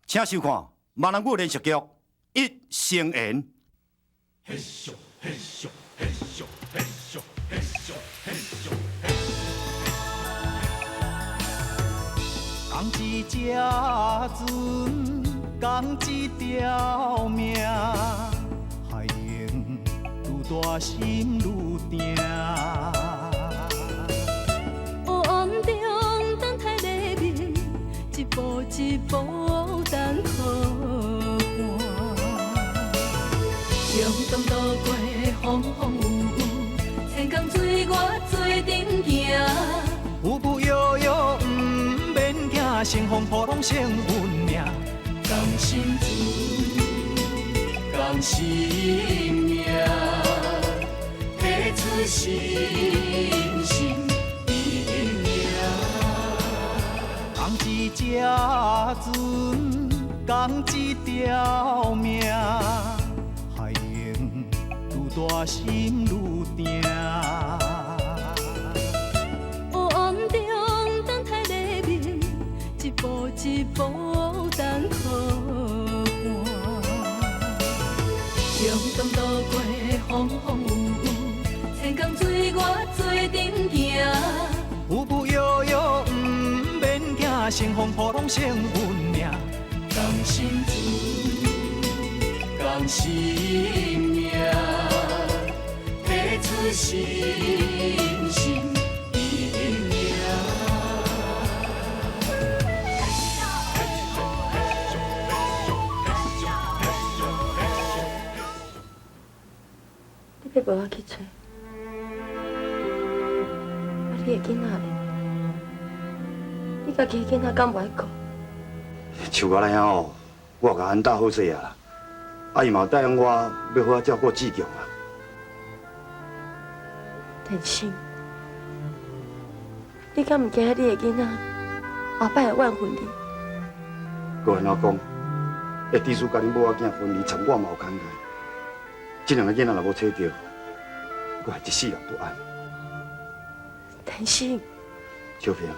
請收看馬南語連續劇《一生緣》。仝一隻船，仝一條命，海湧愈大心愈定。黑暗中等待黎明，一步一步等靠岸。中东渡过风风雨雨，千江水我做阵行。有无摇摇毋免惊，乘风破浪胜运命。仝心船，仝心命，彼此心心意命。仝一隻船，仝一條命，海湧愈大心愈定。黑暗中等待黎明，一步一步等靠岸。中东渡过风风雨雨，千江水我做阵行。有无摇摇毋免惊，乘风破浪胜运命。仝心船，仝心命，彼此心心意命。你欲無我去揣，啊你的囡仔咧？你家己的囡仔敢無愛顧？像我那樣哦，我有共安搭好勢啊啦，啊伊嘛有答應我欲好好照顧志強啊。天生，你敢毋驚你的囡仔後擺會怨恨你？閣按怎講？會致使共恁某仔囝分離，讒我嘛有牽連。這兩个囡仔若無揣著，我會一世人不安。天生，秋萍，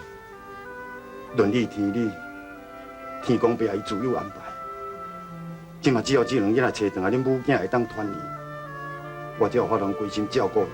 倫理天理，天公伯伊自有安排。這馬只要這兩个囡仔揣轉來，恁母囝會當團圓，我才有法通歸心照顧。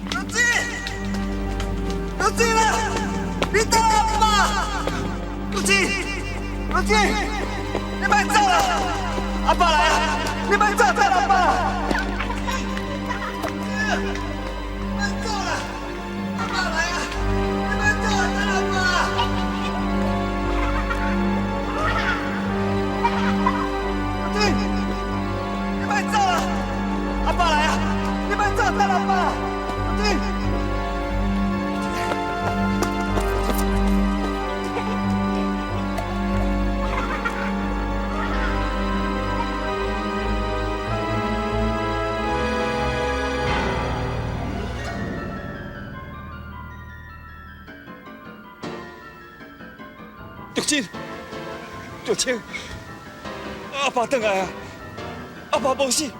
玉芝，玉芝啦，你等阿爸。玉芝，玉芝，你莫走啦，阿爸來啊，你莫走，等阿爸。莫走啦，阿爸來啊，你莫走，等阿爸。玉芝，你莫走啦，阿爸來啊，你莫走，等阿爸。玉芝。玉珍，玉清，阿爸轉來啊！阿爸無死，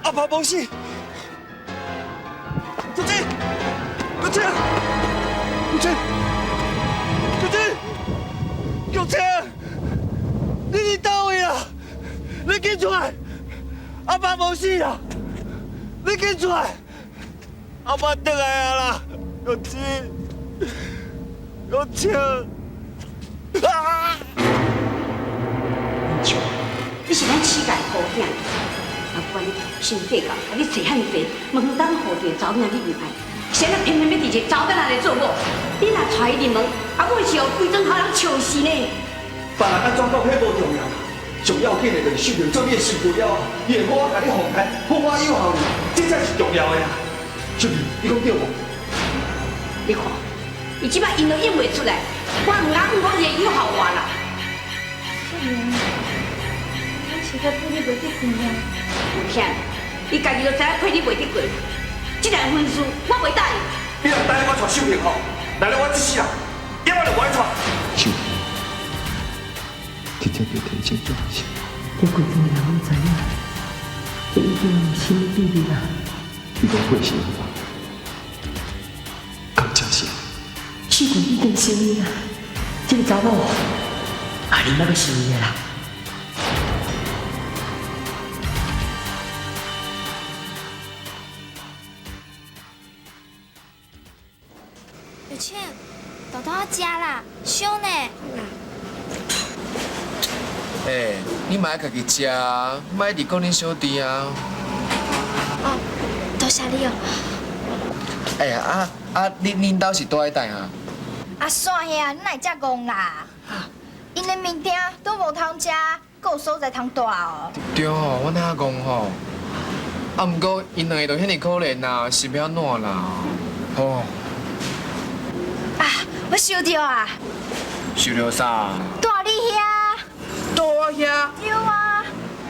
阿爸無死。玉珍，玉清，玉清，玉珍，玉清，你佇佗位啊？你緊出來！阿爸無死啊！你緊出來！阿爸轉來啊啦！玉珍，玉清。啊！文秋，你是咱乞丐好囝，不管你良心计較，共你揣遐尼濟，門當戶對查某囝你毋愛，誰人偏偏欲佇一个查某囡仔來做某？你若娶伊入門，阿母是予規庄頭人笑死呢。別人按怎講彼無重要，上上要紧的就是秀萍做你的新妇了，伊会好好共你奉陪，好好养孝你，这才是重要的啊！秀萍，你讲对无？你看，伊这摆因都应袂出来，我毋敢讲伊会养孝我啦。秀萍，我实在配你袂得过啊！有啥？你家己都知影配你袂得过，这件婚事我袂答应。你若答应我娶秀萍吼，来了我这世人，永远都无爱娶。秀萍，直接就提这种事。这规阵人拢知影，这一定有啥物秘密啊！你讲过是安怎？敢真是？秀萍已经成伊啊，这个查某阿玲那要是伊的啦。玉倩，豆豆要食啦，烧呢。欸，你嘛爱家己食啊，莫一直讲恁小弟啊。哦，多谢你哦。哎呀，恁兜是倒爱带啊？阿山兄，你哪会遮戆啦？𪜶的物件都无通食，阁有所在通蹛哦。对吼，我哪戆吼？啊，毋过𪜶两个都遐尔可怜啊，是欲按怎啦？吼。啊，我收著啊。收著啥？蹛你遐。蹛我遐？对啊。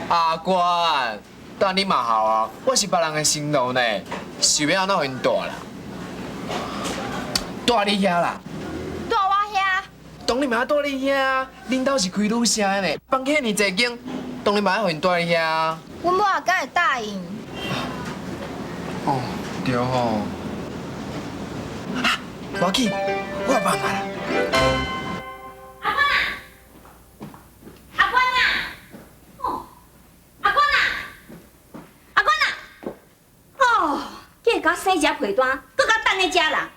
阿关，蹛你嘛好啊，我是别人的新郎呢，是欲按怎予𪜶蹛啦？蹛你遐啦。蹛我遐。当然嘛爱蹛你遐，恁兜是开旅社的呢，房间遐尔济间，当然嘛爱予𪜶蹛你遐。阮某也敢会答应？哦，对吼。啊，无要紧，我有办法啦。阿关啊，阿关啊，哦，阿关啊，阿关啊，哦，计会共我洗一被单，阁共等咧遮啦。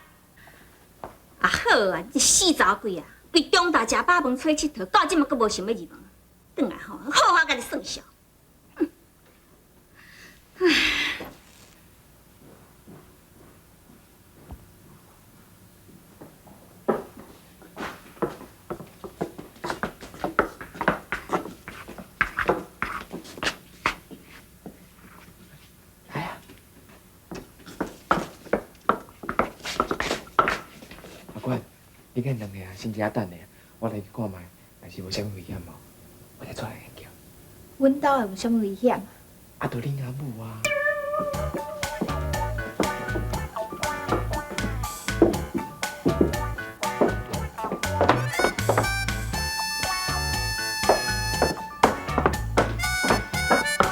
啊好啊，这死查某鬼啊，为中昼食饱饭出去𨑨迌，到这马阁无想欲入门，转来吼，好好共你算数。唉。你见两个啊，先伫遐等咧，我来去看觅，若是无啥物危险无，我再出来叫。阮兜会有啥物危险？啊，就恁阿母啊。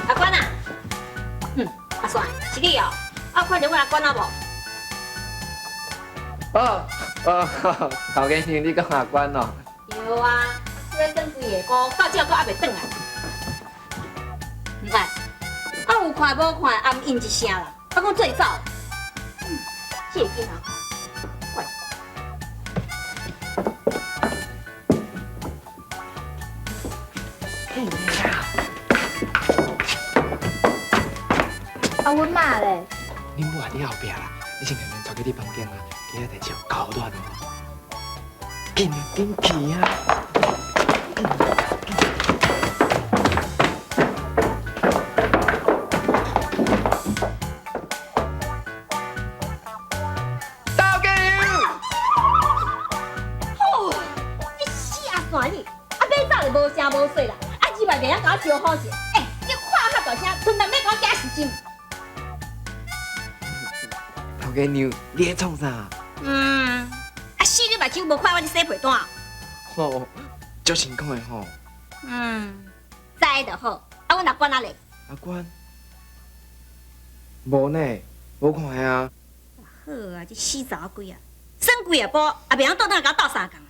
阿关啊，阿山，是你哦，啊，看著阮阿关啊无？哦。哦，头家娘，你讲阿关哦？对啊，出去转规下晡，到这阁还袂转来。毋爱，啊有看无看，也毋应一声啦，啊讲做走。这个囡仔，怪。啊，阮妈咧？恁母伫后壁啦，你先共𪜶带去你房间啊，今仔代志有够乱哦。紧啊，紧去啊！大家娘！哦，你死阿山你，啊欲走就无声无息啦，啊入来袂晓共我招呼一下，欸，你喊较大声，賰人欲共我惊是是？头家娘，你咧创啥？啊死你目睭无看我咧洗被单？吼，足辛苦的吼。知就好。啊，阮阿关啊咧？阿关？无呢，无看啊。好啊，这死查某鬼啊，耍几下步，也袂晓倒转来共我斗相共啦。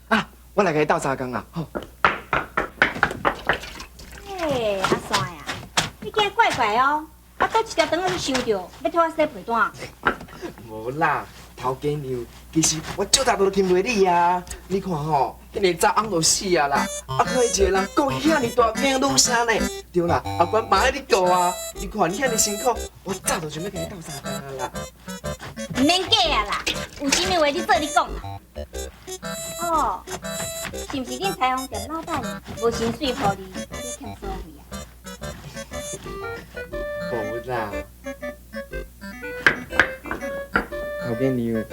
啊，我来共伊斗相共啊，好。欸，阿山呀，你今日怪怪哦，啊，佗一条肠仔你想著，欲替我洗被单？无啦，头家娘，其实我足大都听袂你啊！你看吼，彼个走翁就死啊啦，啊，阁彼一个人阁遐尔大间女声呢？对啦，阿关嘛爱你顾啊！你看你遐尔辛苦，我早就想欲共你斗相共啊啦。毋免假啊啦，有啥物话你做你讲啦。哦，是毋是恁裁缝店老板无薪水予你，你欠债？啦。头家娘，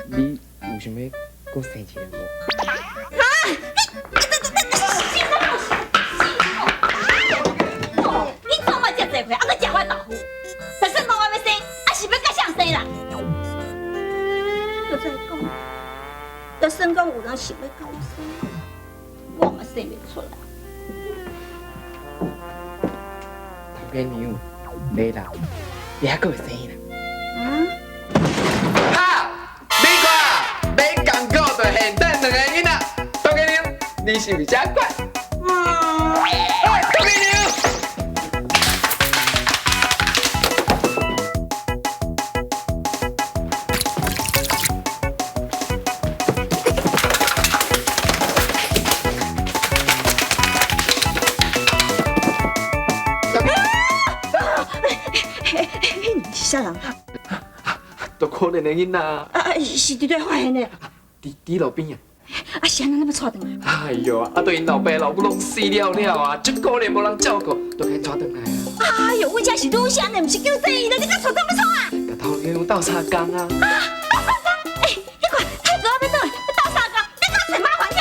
你有想欲阁生一个无？啊！你你创我遮济岁，还阁食我豆腐？就算讲我欲生，啊是欲佮谁生啦？阁再讲，就算讲有人想欲佮我生，我嘛生袂出来。头家娘，袂啦，你还阁会生啦。嗯？哈！你看，买共股就现赚两个囡仔，头家娘，你是毋是遮快？哎，头家娘。啥人？足可怜的囡仔。啊，是伫佗发现的？伫路边啊。啊，是按怎欲带转来？哎哟，啊，对𪜶老爸老母拢死了了啊，足可怜无人照顾，就共𪜶带转来啊。哎哟，阮遮是女生的，毋是救济院的，你敢带转欲创啊？共头家娘斗相共啊。啊，斗相共？欸，你看泰哥欲转来，欲斗相共，你敢找麻烦呀？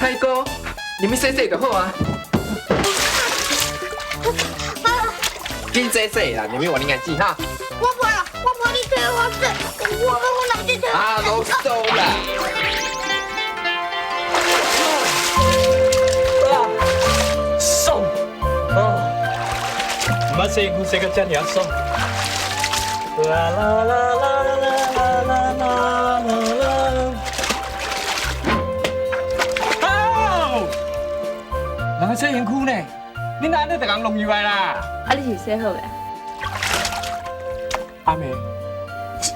泰哥，你们洗洗就好啊。紧洗洗啦，你们换你眼镜哈。我无啦，我无你替我洗，我欲阮老姐替我。啊，啰嗦啦。爽哦，毋捌洗身躯洗到遮尔爽。啦啦啦啦啦啦啦啦啦。好，人咧洗身躯呢，你哪按呢就共弄入来啦？啊，你是洗好未？阿妹，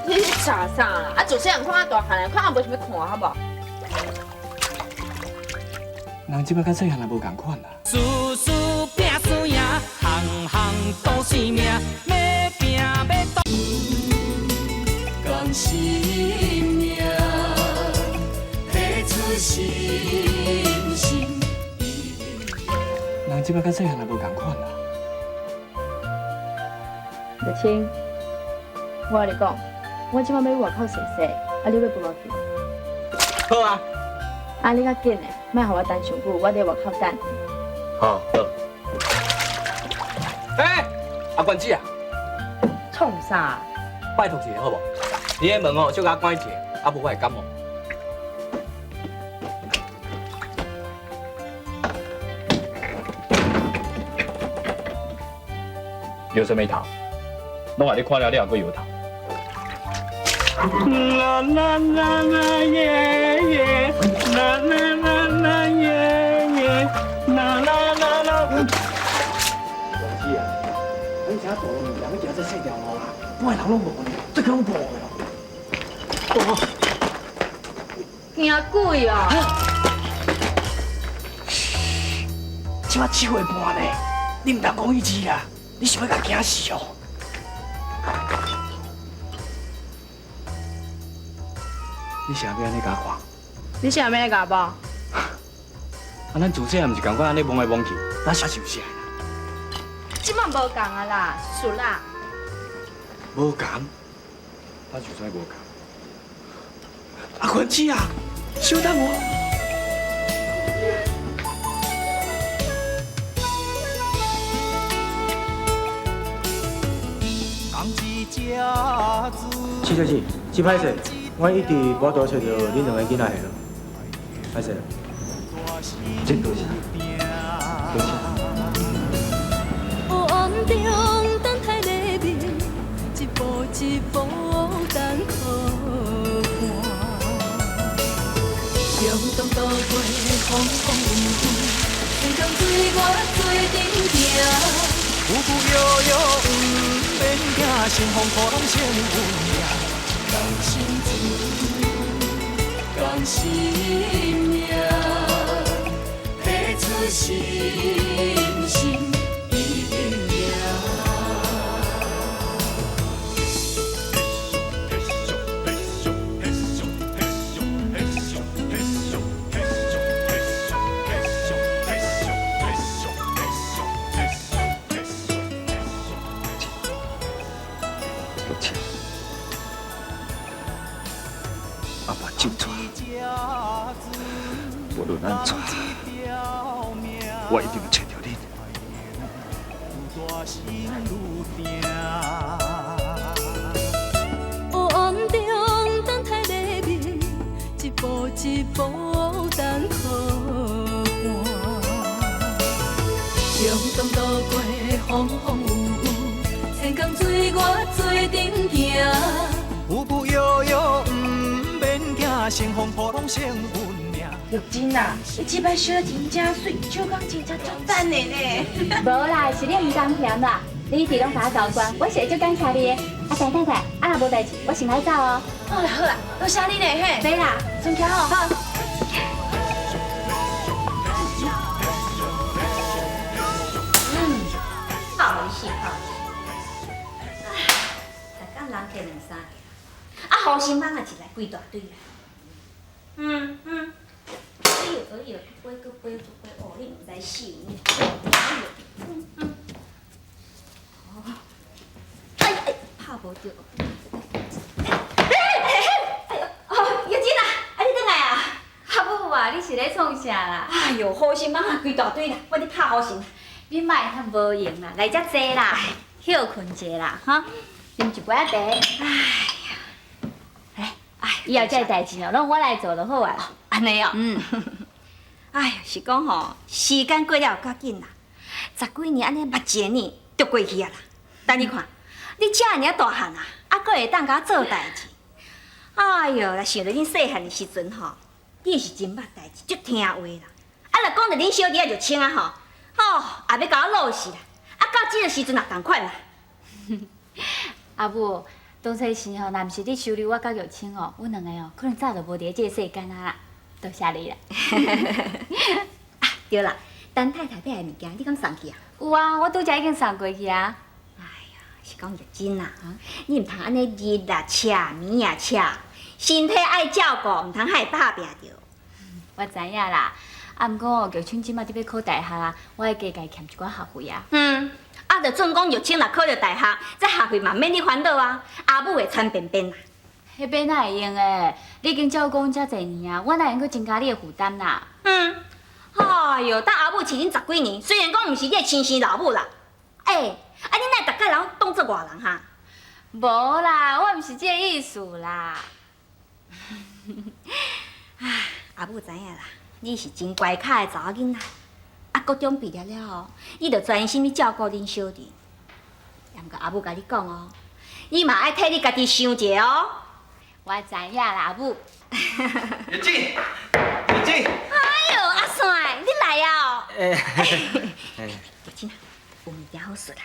你咧吵啥啦？啊，自细汉看啊大汉来，看也无想欲看，好无？人这摆佮细汉也无仝款啦。事事拼输赢，项项赌性命，欲拼欲赌。共心命，提出信心。人这摆佮细汉也无仝款啦。月清，我共你讲，我这摆欲去外口踅踅，啊，你欲陪我去？好啊。啊，你较紧的，莫予我等伤久，我伫外口等。好，好。欸，阿关子啊，创啥？拜托一下好无？你彼门哦，小共关一下，啊无我会感冒。摇啥物头？拢予你看了，你还阁摇头？啦啦啦啦耶耶，啦啦啦啦耶耶，啦啦啦啦。关子啊，恁遮大路物件，欲行这细条路啦，半个人拢无呢，这恐怖的哦。惊鬼啊！嘘，这摆7岁半呢，你毋通讲彼字啦，你想欲共惊死哦？你啥欲按呢共我看？你啥欲按呢共我？啊，咱自细汉毋是仝款按呢摸来摸去，哪啥是有啥？这摆无仝啊啦，输啦。无仝？他就算无仝。阿坤姊啊，稍等我。七小姐，真歹势，我一直无法度揣著恁两个囡仔下落，歹势。真多谢，多谢。黑暗中等待黎明，一步一步等靠岸。中东渡过风风雨雨，最终对我做阵行。句句摇摇毋免惊，乘风破浪胜有命。仝心情，仝心命，提出信心一定赢。玉清，阿爸咒娶，无论按怎，我一定会揣著恁。黑暗中等待黎明，一步一步等靠岸。中东渡过风风雨雨，千江水我做阵行。有无摇摇，毋免惊，乘风破浪胜运命。玉珍啊，你这摆烧真正媠，手工真正足赞的呢。无啦，是你毋甘嫌啦，你一直拢共我交关，我是会足感谢你的。啊，陈太太，啊若无代志，我先来走哦。好啦好啦，多谢你呢嘿。对啦，存起吼。好。好死好死！唉，逐工人客两三个，啊，好心蠓仔一来规大堆啦。嗯嗯。哎呦哎呦，飞阁飞阁飞，哦，你毋知死呢？哎呦，嗯嗯。哦。哎哎，拍无著。哎哎呦，哦，玉珍啊，啊你转来啊？阿母啊，你是咧创啥啦？哎呦，好心蠓仔规大堆啦，我咧拍雨神。你莫遐无闲啦，来遮坐啦，歇困一下啦，哈，啉一杯仔茶。哎呀，来，哎，以后这个代志哦，拢我来做就好啊。按呢哦。嗯。哎呀，是讲吼，时间过了有够紧啦，十几年按呢捌一个年就过去啊啦。但你看，你遮尔啊大汉啊，啊，阁会当共我做代志。哎哟，若想著恁细汉的时阵吼，你是真捌代志，足听话啦。啊，若讲著恁小弟仔玉清啊吼。哦，也欲共我落死啦！啊，到这个时阵也仝款啦。阿母，当初时吼，若毋是你收留我佮玉清哦，阮两个哦，可能早就无伫这个世间啊啦。多谢你啦。啊，对啦，陈太太买的物件，你敢送去啊？有啊，我拄才已经送过去啊。哎呀，是讲玉珍啊，你毋通按呢日啊赤，暝也赤，身体爱照顾，毋通予伊拍拚著。我知影啦。啊，毋过哦，玉清这马伫欲考大学啊，我爱加共伊欠一寡学费啊。嗯，啊，就准讲玉清若考著大学，这学费嘛免你烦恼啊，阿母会田便便啦。彼边哪会用的？你已经照顾阮遮济年啊，我哪会用阁增加你的负担啦？嗯，哎哟，当阿母饲恁十几年，虽然讲毋是你的亲生老母啦，欸，啊，你哪会逐家人当做外人哈？无啦，我毋是这个意思啦。啊，阿母知影啦。你是真乖巧的查某囡仔，啊，高中毕业了后，你就专心去照顾恁小弟。也毋过阿母共你讲哦，你嘛爱替你家己想一下哦。我知影啦，阿母。玉珍，玉珍。哎呦，阿帅，你来啊！玉珍啊，有物件好说啦。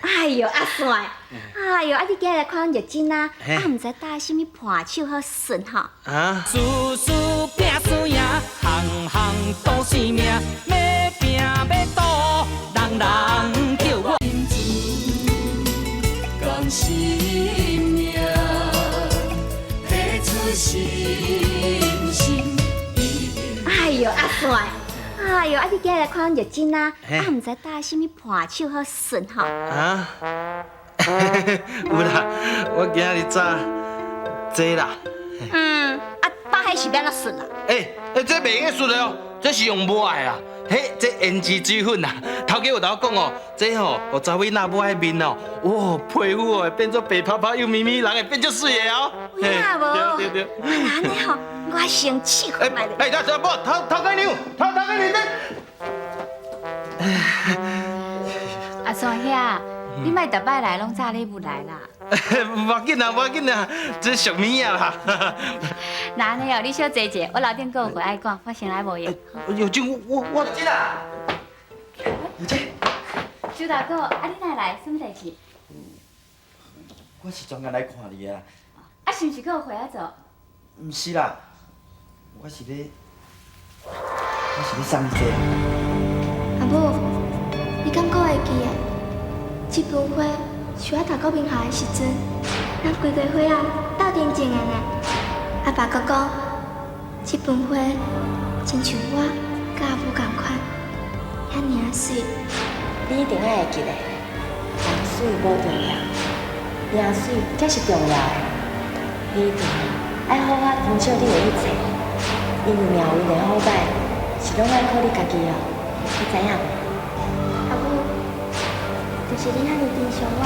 哎呦，阿帅，哎呦，啊你今日来看阮玉珍啊，啊毋知搭啥物伴手好顺吼。啊。事事拼输赢，项项赌性命，欲拼欲赌，人人叫我。共心命，提出信心。哎呦，阿帅。哎呦，啊你今日来看阮玉珍啊，啊毋知搭啥物伴手好顺吼。啊？有啦，我今日早这啦。嗯，啊，放彼是欲按怎顺啦？欸欸，这袂用顺的哦，这是用抹的啦。嘿，这胭脂水粉啦，头家有同我讲哦，这吼，予查某囡仔抹喺面哦，哇，皮肤哦会变做白趴趴又咪咪，人会变足媠的哦。有影无？对对对。啊，按呢吼，我先试看觅咧。哎，等下，无头头家娘，头头家娘，阿山兄，你莫逐摆来拢早礼物来啦。无要紧啦，无要紧啦，这俗物仔啦。那按呢哦，你小坐者，我楼顶阁有会爱赶，我先来无闲。玉珍，我我这啦。玉珍。周大哥，啊你哪来？啥物代志？我是专工来看你的啦。啊，是毋是阁有会爱做？毋是啦，我是咧，我是咧送你这。阿母，你敢阁会记得？这盆花是我读国民校的时阵，咱规家伙仔斗阵种的呢。阿爸阁讲，这盆花亲像我佮阿母仝款，遐尔仔媠。你一定爱会记得，人媠无重要，贏媠才是重要的。你一定愛好好珍惜你的一切，因為命運的好歹是攏愛靠你家己哦，你知影無？阿母，就是你遐爾珍惜我，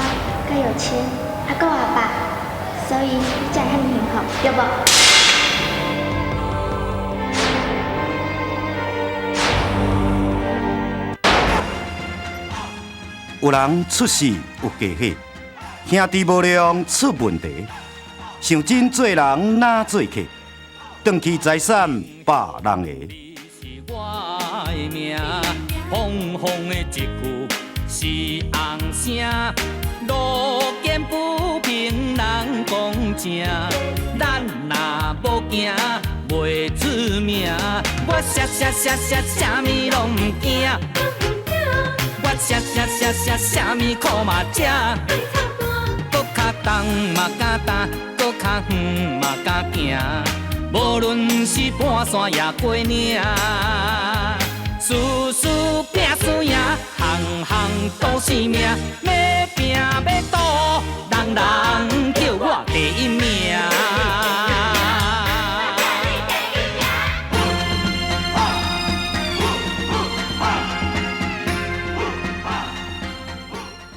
佮玉清，啊，閣阿爸，所以你才會遐爾幸福，對無？有人出世有家伙，兄弟無量出問題，想真做人若做客，轉去財產別人的。我的命，風風的一句是紅聲，路見不平人講正，咱若無驚袂出名，我啥啥啥啥啥物攏毋驚。我啥啥啥啥啥物苦嘛食，閣較重嘛敢担，閣較遠嘛敢行。無論是盤山抑過嶺，事事拼輸贏，項項都是命。欲拼欲賭，人人。